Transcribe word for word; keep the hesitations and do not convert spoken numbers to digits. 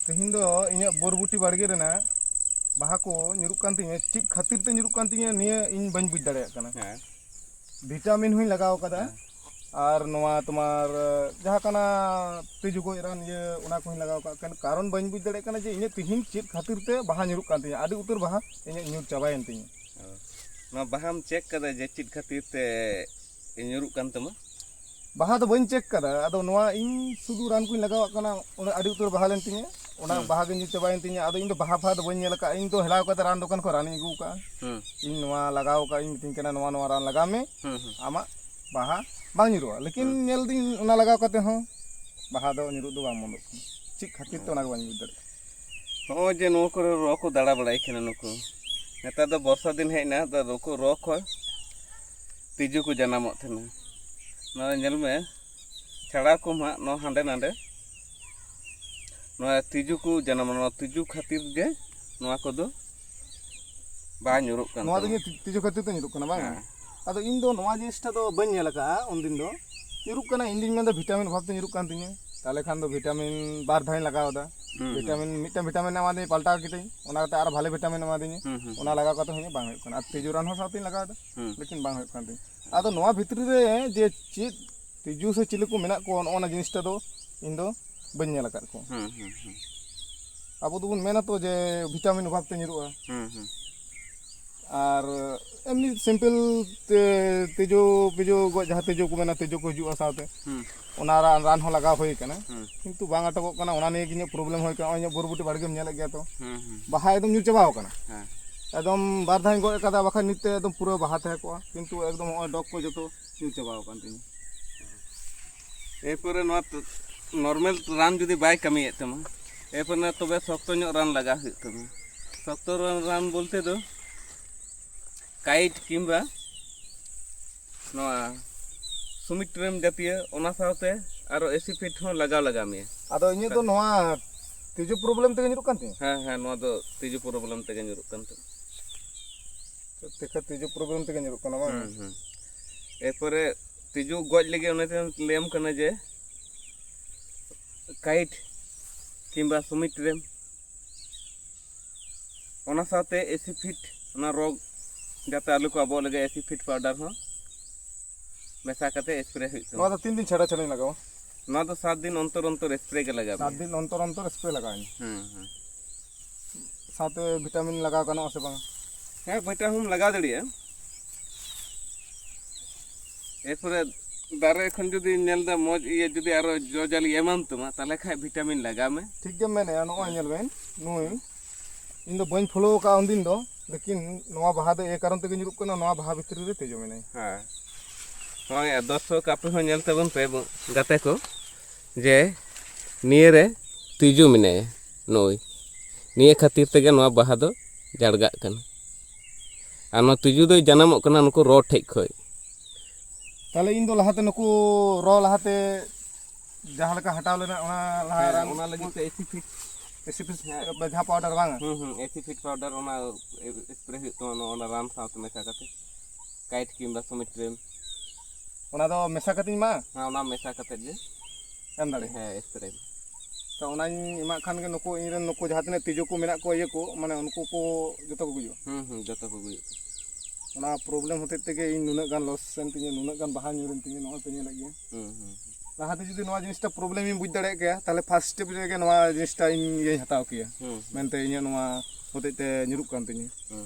ᱛᱮᱦᱮᱧ ᱫᱚ ᱤᱧᱟᱹᱜ ᱵᱚᱨᱵᱩᱴᱤ ᱵᱟᱲᱜᱮ ᱨᱮᱱᱟᱜ ᱵᱟᱦᱟ ᱠᱚ ᱧᱩᱨᱩᱜ ᱠᱟᱱ ᱛᱤᱧᱟᱹ, ᱪᱮᱫ ᱠᱷᱟᱹᱛᱤᱨ ᱛᱮ ᱧᱩᱨᱩᱜ ᱠᱟᱱ ᱛᱤᱧᱟᱹ ᱱᱤᱭᱟᱹ ᱤᱧ ᱵᱟᱹᱧ ᱵᱩᱡᱽ ᱫᱟᱲᱮᱭᱟᱜ ᱠᱟᱱᱟ᱾ ᱦᱮᱸ᱾ ᱵᱷᱤᱴᱟᱢᱤᱱ ᱦᱚᱸᱧ ᱞᱟᱜᱟᱣ ᱠᱟᱫᱟ᱾ ᱦᱮᱸ᱾ ᱟᱨ ᱱᱚᱣᱟ ᱛᱳᱢᱟᱨ ᱡᱟᱦᱟᱸ ᱠᱟᱱᱟ ᱛᱤᱡᱩ ᱜᱚᱡ ᱨᱟᱱ, ᱤᱭᱟᱹ, ᱚᱱᱟ ᱠᱚᱦᱚᱸᱧ ᱞᱟᱜᱟᱣ ᱠᱟᱜ ᱠᱟᱱ, ᱠᱟᱨᱚᱱ ᱵᱟᱹᱧ ᱵᱩᱡᱽ ᱫᱟᱲᱮᱭᱟᱜ ᱠᱟᱱᱟ ᱡᱮ ᱤᱧᱟᱹᱜ ᱛᱤᱦᱤᱧ ᱪᱮᱫ ᱠᱷᱟᱹᱛᱤᱨ ᱛᱮ ᱵᱟᱦᱟ ᱧᱩᱨᱩᱜ ᱠᱟᱱ ᱛᱤᱧᱟᱹ, ᱟᱹᱰᱤ ᱩᱛᱟᱹᱨ ᱵᱟᱦᱟ ᱤᱧᱟᱹᱜ ᱧᱩᱨ ᱪᱟᱵᱟᱭᱮᱱ ᱛᱤᱧᱟᱹ᱾ ᱚ᱾ ᱱᱚᱣᱟ ᱵᱟᱦᱟᱢ ᱪᱮᱠ ᱠᱟᱫᱟ ᱡᱮ ᱪᱮᱫ ᱠᱷᱟᱹᱛᱤᱨ ᱛᱮ ᱧᱩᱨᱩᱜ ᱠᱟᱱ ᱛᱟᱢᱟ? ᱵᱟᱦᱟ ᱫᱚ ᱵᱟᱹᱧ ᱪᱮᱠ ᱠᱟᱫᱟ, ᱟᱫᱚ ᱱᱚᱣᱟ ᱤᱧ ᱥᱩᱫᱷᱩ ᱨᱟᱱ ᱠᱚᱧ ᱞᱟᱜᱟᱣᱟᱜ ᱠᱟᱱᱟ, ᱚᱱᱟ ᱟᱹᱰᱤ ᱩᱛᱟᱹᱨ ᱵᱟᱦᱟ ᱞᱮᱱ ᱛᱤᱧᱟᱹ, ᱚᱱᱟ ᱦᱩᱸ᱾ ᱵᱟᱦᱟ ᱜᱮ ᱧᱩᱨ ᱪᱟᱵᱟᱭᱮᱱ ᱛᱤᱧᱟᱹ᱾ ᱟᱫᱚ ᱤᱧ ᱫᱚ ᱵᱟᱦᱟ ᱯᱷᱟᱦᱟ ᱫᱚ ᱵᱟᱹᱧ ᱧᱮᱞ ᱟᱠᱟᱫᱼᱟ, ᱤᱧ ᱫᱚ ᱦᱮᱞᱟᱣ ᱠᱟᱛᱮ ᱨᱟᱱ ᱫᱚᱠᱟᱱ ᱠᱷᱚᱱ ᱨᱟᱱᱤᱧ ᱟᱹᱜᱩ ᱟᱠᱟᱫᱼᱟ᱾ ᱦᱩᱸ᱾ ᱤᱧ ᱱᱚᱣᱟ ᱞᱟᱜᱟᱣ ᱟᱠᱟᱫ ᱤᱧ ᱢᱤᱛᱟᱹᱧ ᱠᱟᱱᱟ, ᱱᱚᱣᱟ ᱱᱚᱣᱟ ᱨᱟᱱ ᱞᱟᱜᱟᱣ ᱢᱮ, ᱦᱩᱸ, ᱦᱩᱸ᱾ ᱟᱢᱟᱜ ᱵᱟᱦᱟ ᱵᱟᱝ ᱧᱩᱨᱩᱜᱼᱟ, ᱞᱮᱠᱤᱱ ᱦᱩᱸ᱾ ᱧᱮᱞ ᱫᱟᱹᱧ ᱚᱱᱟ ᱞᱟᱜᱟᱣ ᱠᱟᱛᱮ ᱦᱚᱸ ᱵᱟᱦᱟ ᱫᱚ ᱧᱩᱨᱩᱜ ᱫᱚ ᱵᱟᱝ ᱵᱚᱱᱫᱚᱜ ᱠᱟᱱᱟ᱾ ᱪᱮᱫ ᱠᱷᱟᱹᱛᱤᱨ ᱛᱮ ᱚᱱᱟ ᱜᱮ ᱵᱟᱹᱧ ᱵᱩᱡᱽ ᱫᱟᱲᱮᱭᱟᱜ ᱠᱟᱱᱟ᱾ ᱦᱚᱸᱜᱼᱚᱭ ᱡᱮ ᱱᱚᱣᱟ ᱠᱚᱨᱮ ᱨᱚ ᱠᱚ ᱫᱟᱬᱟ ᱵᱟᱲᱟᱭ ᱠᱟᱱᱟ ᱱᱩᱠᱩ, ᱱᱮᱛᱟᱨ ᱫᱚ ᱵᱚᱨᱥᱟ ᱫᱤᱱ ᱦᱮᱡ ᱮᱱᱟ, ᱟᱫᱚ ᱱᱩᱠᱩ ᱨᱚ ᱠᱷᱚᱱ ᱛᱤᱡᱩ ᱠᱚ ᱡᱟᱱᱟᱢᱚᱜ ᱛᱟᱦᱮᱱᱟ᱾ ᱱᱚᱣᱟ ᱧᱮᱞ ᱢᱮ, ᱪᱷᱟᱲᱟᱣ ᱠᱚᱢ ᱦᱟᱸᱜ ᱱᱚᱣᱟ ᱦᱟᱸᱰᱮ ᱱᱟᱰᱮ, ᱱᱚᱣᱟ ᱛᱤᱡᱩ ᱠᱚ ᱡᱟᱱᱟᱢᱚᱜᱼᱟ᱾ ᱱᱚᱣᱟ ᱛᱤᱡᱩ ᱠᱷᱟᱹᱛᱤᱨ ᱜᱮ ᱱᱚᱣᱟ ᱠᱚᱫᱚ ᱵᱟᱝ ᱧᱩᱨᱩᱜ ᱠᱟᱱ ᱱᱚᱣᱟ ᱫᱚ ᱛᱟᱢᱟ᱾ ᱤᱧᱟᱹᱜ ᱛᱤ-, ᱛᱤᱡᱩ ᱠᱷᱟᱹᱛᱤᱨ ᱛᱮ ᱧᱩᱨᱩᱜ ᱠᱟᱱᱟ, ᱵᱟᱝ? ᱦᱮᱸ᱾ ᱟᱫᱚ ᱤᱧ ᱫᱚ ᱱᱚᱣᱟ ᱡᱤᱱᱤᱥᱴᱟ ᱫᱚ ᱵᱟᱹᱧ ᱧᱮᱞ ᱟᱠᱟᱫᱼᱟ ᱩᱱᱫᱤᱱ ᱫᱚ᱾ ᱧᱩᱨᱩᱜ ᱠᱟᱱᱟ, ᱤᱧ ᱫᱩᱧ ᱢᱮᱱᱫᱟ ᱵᱷᱤᱴᱟᱢᱤᱱ ᱚᱵᱷᱟᱵ ᱛᱮ ᱧᱩᱨᱩᱜ ᱠᱟᱱ ᱛᱤᱧᱟᱹ᱾ ᱛᱟᱦᱚᱞᱮ ᱠᱷᱟᱱ ᱫᱚ ᱵᱷᱤᱴᱟᱢᱤᱱ ᱵᱟᱨ ᱫᱷᱟᱣᱤᱧ ᱞᱟᱜᱟᱣ ᱮᱫᱟ᱾ ᱦᱩᱸ, ᱦᱩᱸ᱾ ᱵᱷᱤᱴᱟᱢᱤᱱ, ᱢᱤᱫᱴᱟᱝ ᱵᱷᱤᱴᱟᱢᱤᱱ ᱮᱢᱟᱫᱤᱧ, ᱯᱟᱞᱴᱟᱣ ᱠᱤᱫᱟᱹᱧ, ᱚᱱᱟ ᱠᱟᱛᱮ ᱟᱨ ᱵᱷᱟᱞᱮ ᱵᱷᱤᱴᱟᱢᱤᱱ ᱮᱢᱟᱫᱤᱧᱟ᱾ ᱦᱩᱸ, ᱦᱩᱸ, ᱚᱱᱟ ᱦᱩᱸ᱾ ᱞᱟᱜᱟᱣ ᱠᱟᱛᱮ ᱦᱚᱸ ᱤᱧᱟᱹᱜ ᱵᱟᱝ ᱦᱩᱭᱩᱜ ᱠᱟᱱᱟ᱾ ᱟᱨ ᱛᱤᱡᱩ ᱨᱟᱱ ᱦᱚᱸ ᱥᱟᱶᱛᱮᱧ ᱞᱟᱜᱟᱣ ᱮᱫᱟ, ᱦᱩᱸ᱾ ᱞᱮᱠᱤᱱ ᱵᱟᱝ ᱦᱩᱭᱩᱜ ᱠᱟᱱ ᱛᱤᱧᱟᱹ᱾ ᱟᱫᱚ ᱱᱚᱣᱟ ᱵᱷᱤᱛᱨᱤ ᱨᱮ ᱡᱮ ᱪᱮᱫ ᱛᱤᱡᱩ ᱥᱮ ᱪᱤᱞᱤ ᱠᱚ ᱢᱮᱱᱟᱜ ᱠᱚᱣᱟ, ᱱᱚᱜᱼᱚ ᱱᱟ ᱡᱤᱱᱤᱥᱴᱟ ᱫᱚ ᱤᱧ ᱫᱚ ᱵᱟᱹᱧ ᱧᱮᱞ ᱟᱠᱟᱫ ᱠᱚᱣᱟ᱾ ᱦᱩᱸ, ᱦᱩᱸ, ᱦᱩᱸ᱾ ᱟᱵᱚ ᱫᱚᱵᱚᱱ ᱢᱮᱱᱟ ᱛᱚ ᱡᱮ ᱵᱷᱤᱴᱟᱢᱤᱱ ᱚᱵᱷᱟᱵ ᱛᱮ ᱧᱩᱨᱩᱜᱼᱟ᱾ ᱦᱩᱸ, ᱦᱩᱸ᱾ ᱟᱨ ᱮᱢᱱᱤ ᱥᱤᱢᱯᱮᱞ ᱛᱮ ᱛᱤᱡᱩ ᱯᱤᱡᱩ ᱜᱚᱡ, ᱡᱟᱦᱟᱸ ᱛᱤᱡᱩ ᱠᱚ ᱢᱮᱱᱟ, ᱛᱤᱡᱩ ᱠᱚ ᱦᱤᱡᱩᱜᱼᱟ ᱥᱟᱶᱛᱮ, ᱦᱩᱸ᱾ ᱚᱱᱟ ᱨᱟᱱ, ᱨᱟᱱ ᱦᱚᱸ ᱞᱟᱜᱟᱣ ᱦᱩᱭ ᱠᱟᱱᱟ, ᱦᱩᱸ᱾ ᱠᱤᱱᱛᱩ ᱵᱟᱝ ᱟᱴᱚᱠᱚᱜ ᱠᱟᱱᱟ᱾ ᱚᱱᱟ ᱱᱤᱭᱮ ᱜᱮ ᱤᱧᱟᱹᱜ ᱯᱨᱚᱵᱞᱮᱢ ᱦᱩᱭ ᱠᱟᱱᱟ᱾ ᱱᱚᱜᱼᱚᱭ ᱤᱧᱟᱹᱜ ᱵᱚᱨᱵᱚᱴᱤ ᱵᱟᱲᱜᱮᱢ ᱧᱮᱞᱮᱫ ᱜᱮᱭᱟ ᱛᱚ, ᱦᱩᱸ, ᱦᱩᱸ᱾ ᱵᱟᱦᱟ ᱮᱠᱫᱚᱢ ᱧᱩᱨ ᱪᱟᱵᱟᱣ ᱠᱟᱱᱟ᱾ ᱦᱮᱸ᱾ ᱮᱠᱫᱚᱢ ᱵᱟᱨ ᱫᱷᱟᱣᱤᱧ ᱜᱚᱫ ᱟᱠᱟᱫᱟ, ᱵᱟᱠᱷᱟᱱ ᱱᱤᱛ ᱛᱮ ᱮᱠᱫᱚᱢ ᱯᱩᱨᱟᱹ ᱵᱟᱦᱟ ᱛᱟᱦᱮᱸ ᱠᱚᱜᱼᱟ, ᱠᱤᱱᱛᱩ ᱮᱠᱫᱚᱢ ᱱᱚᱜᱼᱚᱭ ᱰᱚᱜᱽ ᱠᱚ ᱡᱚᱛᱚ ᱧᱩᱨ ᱪᱟᱵᱟᱣ ᱟᱠᱟᱱ ᱛᱤᱧᱟ᱾ ᱮᱨᱯᱚᱨᱮ ᱱᱚᱣᱟ ᱛ-, ᱱᱚᱨᱢᱮᱞ ᱨᱟᱱ ᱡᱩᱫᱤ ᱵᱟᱭ ᱠᱟᱹᱢᱤᱭᱮᱫ ᱛᱟᱢᱟ, ᱮᱨᱯᱚᱨᱮ ᱛᱚᱵᱮ ᱥᱚᱠᱛᱚ ᱧᱚᱜ ᱨᱟᱱ ᱞᱟᱜᱟᱣ ᱦᱩᱭᱩᱜ ᱛᱟᱢᱟ᱾ ᱥᱚᱠᱛᱚ ᱨᱟᱱ, ᱨᱟᱱ ᱵᱚᱞᱛᱮ ᱫᱚ ᱠᱟᱭᱤᱴ ᱠᱤᱝᱵᱟ ᱱᱚᱣᱟ ᱥᱩᱢᱤᱴᱨᱮᱢ ᱡᱟᱹᱛᱤᱭᱟᱹ, ᱚᱱᱟ ᱥᱟᱶᱛᱮ ᱟᱨᱚ ᱮᱥᱤᱯᱷᱮᱴ ᱦᱚᱸ ᱞᱟᱜᱟᱣ ᱞᱟᱜᱟᱣ ᱢᱮᱭᱟ᱾ ᱟᱫᱚ ᱤᱧᱟᱹᱜ ᱫᱚ ᱱᱚᱣᱟ ᱛᱤᱡᱩ ᱯᱨᱚᱵᱞᱮᱢ ᱛᱮᱜᱮ ᱧᱩᱨᱩᱜ ᱠᱟᱱ ᱛᱤᱧᱟᱹ? ᱦᱮᱸ, ᱦᱮᱸ, ᱱᱚᱣᱟ ᱫᱚ ᱛᱤᱡᱩ ᱯᱨᱚᱵᱞᱮᱢ ᱛᱮᱜᱮ ᱧᱩᱨᱩᱜ ᱠᱟᱱ ᱛᱟᱢᱟ᱾ ᱛᱮᱠᱷᱟ ᱛᱤᱡᱩ ᱯᱨᱚᱵᱞᱮᱢ ᱛᱮᱜᱮ ᱧᱩᱨᱩᱜ ᱠᱟᱱᱟ, ᱵᱟᱝ? ᱦᱩᱸ, ᱦᱩᱸ᱾ ᱮᱨᱯᱚᱨᱮ ᱛᱤᱡᱩ ᱜᱚᱡ ᱞᱟᱹᱜᱤᱫ ᱚᱱᱮ ᱛᱮᱧ ᱞᱟᱹᱭᱟᱢ ᱠᱟᱱᱟ ᱡᱮ ᱠᱟᱭᱤᱴ, ᱠᱤᱝᱵᱟ ᱥᱩᱢᱤᱴ ᱨᱮᱢ, ᱚᱱᱟ ᱥᱟᱶᱛᱮ ᱮᱥᱤ ᱯᱷᱤᱴ, ᱚᱱᱟ ᱨᱳᱜᱽ ᱡᱟᱛᱮ ᱟᱞᱚ ᱠᱚ ᱟᱵᱚᱜ ᱞᱟᱹᱜᱤᱫ ᱮᱥᱤ ᱯᱷᱤᱴ ᱯᱟᱣᱰᱟᱨ ᱦᱚᱸ ᱢᱮᱥᱟ ᱠᱟᱛᱮ ᱥᱯᱨᱮ ᱦᱩᱭᱩᱜ ᱛᱟᱢᱟ᱾ ᱱᱚᱣᱟ ᱫᱚ ᱛᱤᱱ ᱫᱤᱱ ᱪᱷᱟᱰᱟ ᱪᱷᱟᱰᱟᱧ ᱞᱟᱜᱟᱣᱟ? ᱱᱚᱣᱟ ᱫᱚ ᱥᱟᱛ ᱫᱤᱱ ᱚᱱᱛᱚᱨ ᱚᱱᱛᱚᱨ ᱥᱯᱨᱮ ᱜᱮ ᱞᱟᱜᱟᱣ ᱥᱟᱛ ᱢᱮ᱾ ᱫᱤᱱ ᱚᱱᱛᱚᱨ ᱚᱱᱛᱚᱨ ᱥᱯᱨᱮ ᱞᱟᱜᱟᱣ ᱤᱧ᱾ ᱦᱩᱸ, ᱦᱩᱸ᱾ ᱥᱟᱶᱛᱮ ᱵᱷᱤᱴᱟᱢᱤᱱ ᱞᱟᱜᱟᱣ ᱜᱟᱱᱚᱜᱼᱟ ᱥᱮ ᱵᱟᱝ? ᱦᱮᱸ, ᱵᱷᱤᱴᱟᱢᱤᱱ ᱞᱟᱜᱟᱣ ᱫᱟᱲᱮᱭᱟᱜᱼᱟ᱾ ᱮᱨᱯᱚᱨᱮ ᱫᱟᱨᱮ ᱠᱷᱚᱱ ᱡᱩᱫᱤ ᱧᱮᱞ ᱫᱟ ᱢᱚᱡᱽ ᱤᱭᱟᱹ, ᱡᱩᱫᱤ ᱟᱨᱚ ᱡᱚ ᱡᱟᱹᱞᱤ ᱮᱢᱟᱱ ᱛᱟᱢᱟ, ᱛᱟᱦᱞᱮ ᱠᱷᱟᱡ ᱵᱷᱤᱴᱟᱢᱤᱱ ᱞᱟᱜᱟᱣ ᱢᱮ᱾ ᱴᱷᱤᱠ ᱜᱮᱢ ᱢᱮᱱᱮᱜᱼᱟ᱾ ᱱᱚᱜᱼᱚᱭ ᱧᱮᱞ ᱵᱮᱱ, ᱱᱩᱭ ᱤᱧ ᱫᱚ ᱵᱟᱹᱧ ᱯᱷᱚᱞᱳ ᱟᱠᱟᱫᱼᱟ ᱩᱱᱫᱤᱱ ᱫᱚ, ᱞᱮᱠᱤᱱ ᱱᱚᱣᱟ ᱵᱟᱦᱟ ᱫᱚ ᱮᱭ ᱠᱟᱨᱚᱱ ᱛᱮᱜᱮ ᱧᱩᱨᱩᱜ ᱠᱟᱱᱟ, ᱱᱚᱣᱟ ᱵᱟᱦᱟ ᱵᱷᱤᱛᱨᱤ ᱨᱮ ᱛᱤᱡᱩ ᱢᱮᱱᱟᱭᱟ᱾ ᱦᱮᱸ, ᱱᱚᱜᱼᱚᱭ ᱫᱚᱨᱥᱚᱠ ᱟᱯᱮ ᱦᱚᱸ ᱧᱮᱞ ᱛᱟᱵᱚᱱ ᱯᱮ ᱵᱚ-, ᱜᱟᱛᱮ ᱠᱚ, ᱡᱮ ᱱᱤᱭᱟᱹ ᱨᱮ ᱛᱤᱡᱩ ᱢᱮᱱᱟᱭᱟ᱾ ᱱᱩᱭ, ᱱᱤᱭᱟᱹ ᱠᱷᱟᱹᱛᱤᱨ ᱛᱮᱜᱮ ᱱᱚᱣᱟ ᱵᱟᱦᱟ ᱫᱚ ᱡᱟᱲᱜᱟᱜ ᱠᱟᱱᱟ᱾ ᱟᱨ ᱱᱚᱣᱟ ᱛᱤᱡᱩ ᱫᱚᱭ ᱡᱟᱱᱟᱢᱚᱜ ᱠᱟᱱᱟ ᱱᱩᱠᱩ ᱨᱚ ᱴᱷᱮᱡ ᱠᱷᱚᱡ᱾ ᱛᱟᱦᱞᱮ ᱤᱧ ᱫᱚ ᱞᱟᱦᱟᱛᱮ ᱱᱩᱠᱩ ᱨᱚ ᱞᱟᱦᱟᱛᱮ ᱡᱟᱦᱟᱸ ᱞᱮᱠᱟ ᱦᱟᱴᱟᱣ ᱞᱮᱱᱟ, ᱚᱱᱟ ᱞᱟᱦᱟ ᱦᱮᱸ, ᱨᱟᱱ ᱚᱱᱟ ᱞᱟᱹᱜᱤᱫ ᱛᱮ ᱮᱥᱤ ᱯᱷᱤᱴ᱾ ᱮᱥᱤ ᱯᱷᱤᱴ ᱦᱮᱸ᱾ ᱡᱟᱦᱟᱸ ᱯᱟᱣᱰᱟᱨ ᱵᱟᱝᱟ? ᱦᱩᱸ, ᱦᱩᱸ, ᱮᱥᱤ ᱯᱷᱤᱴ ᱯᱟᱣᱰᱟᱨ ᱚᱱᱟ ᱥᱯᱨᱮ ᱦᱩᱭᱩᱜ ᱛᱟᱢᱟ, ᱱᱚᱣᱟ ᱚᱱᱟ ᱨᱟᱱ ᱥᱟᱶᱛᱮ ᱢᱮᱥᱟ ᱠᱟᱛᱮ, ᱠᱟᱭᱤᱴ ᱠᱤᱝᱵᱟ ᱥᱚᱢᱤᱴᱨᱮᱱ᱾ ᱚᱱᱟ ᱫᱚ ᱢᱮᱥᱟ ᱠᱟᱛᱮᱧ ᱮᱢᱟ? ᱦᱮᱸ, ᱚᱱᱟ ᱢᱮᱥᱟ ᱠᱟᱛᱮ ᱜᱮ᱾ ᱮᱢ ᱫᱟᱲᱮᱭᱟᱜᱼᱟ? ᱦᱮᱸ, ᱥᱯᱨᱮ ᱢᱮ᱾ ᱛᱚ, ᱚᱱᱟᱧ ᱮᱢᱟᱜ ᱠᱷᱟᱱ ᱜᱮ ᱱᱩᱠᱩ ᱤᱧ ᱨᱮᱱ ᱱᱩᱠᱩ ᱡᱟᱦᱟᱸ ᱛᱤᱱᱟᱹᱜ ᱛᱤᱡᱩ ᱠᱚ ᱢᱮᱱᱟᱜ ᱠᱚᱣᱟ, ᱤᱭᱟᱹ ᱠᱚ, ᱢᱟᱱᱮ ᱩᱱᱠᱩ ᱠᱚ ᱡᱚᱛᱚ ᱠᱚ ᱜᱩᱡᱩᱜᱼᱟ? ᱦᱩᱸ, ᱦᱩᱸ, ᱡᱚᱛᱚ ᱠᱚ ᱜᱩᱡᱩᱜᱼᱟ᱾ ᱚᱱᱟ ᱯᱨᱚᱵᱞᱮᱢ ᱦᱚᱛᱮᱡ ᱛᱮᱜᱮ ᱤᱧ ᱱᱩᱱᱟᱹᱜ ᱜᱟᱱ ᱞᱚᱥ ᱮᱱ ᱛᱤᱧᱟᱹ, ᱱᱩᱱᱟᱹᱜ ᱜᱟᱱ ᱵᱟᱦᱟ ᱧᱩᱨ ᱮᱱ ᱛᱤᱧᱟᱹ, ᱱᱚᱜᱼᱚᱭ ᱯᱮ ᱧᱮᱞᱮᱫ ᱜᱮᱭᱟ᱾ ᱦᱩᱸ, ᱦᱩᱸ, ᱦᱩᱸ᱾ ᱞᱟᱦᱟᱛᱮ ᱡᱩᱫᱤ ᱱᱚᱣᱟ ᱡᱤᱱᱤᱥᱴᱟ ᱯᱨᱚᱵᱞᱮᱢ ᱤᱧ ᱵᱩᱡᱽ ᱫᱟᱲᱮᱭᱟᱜ ᱠᱮᱭᱟ, ᱛᱟᱦᱞᱮ ᱯᱷᱟᱥᱴ ᱥᱴᱮᱯ ᱨᱮᱜᱮ ᱱᱚᱣᱟ ᱡᱤᱱᱤᱥᱴᱟ ᱤᱧ ᱤᱭᱟᱹᱧ ᱦᱟᱛᱟᱣ ᱠᱮᱭᱟ᱾ ᱦᱩᱸ, ᱦᱩᱸ᱾ ᱢᱮᱱᱛᱮ ᱤᱧᱟᱹᱜ ᱱᱚᱣᱟ ᱦᱚᱛᱮᱡ ᱛᱮ ᱧᱩᱨᱩᱜ ᱠᱟᱱ ᱛᱤᱧᱟᱹ᱾ ᱦᱩᱸ᱾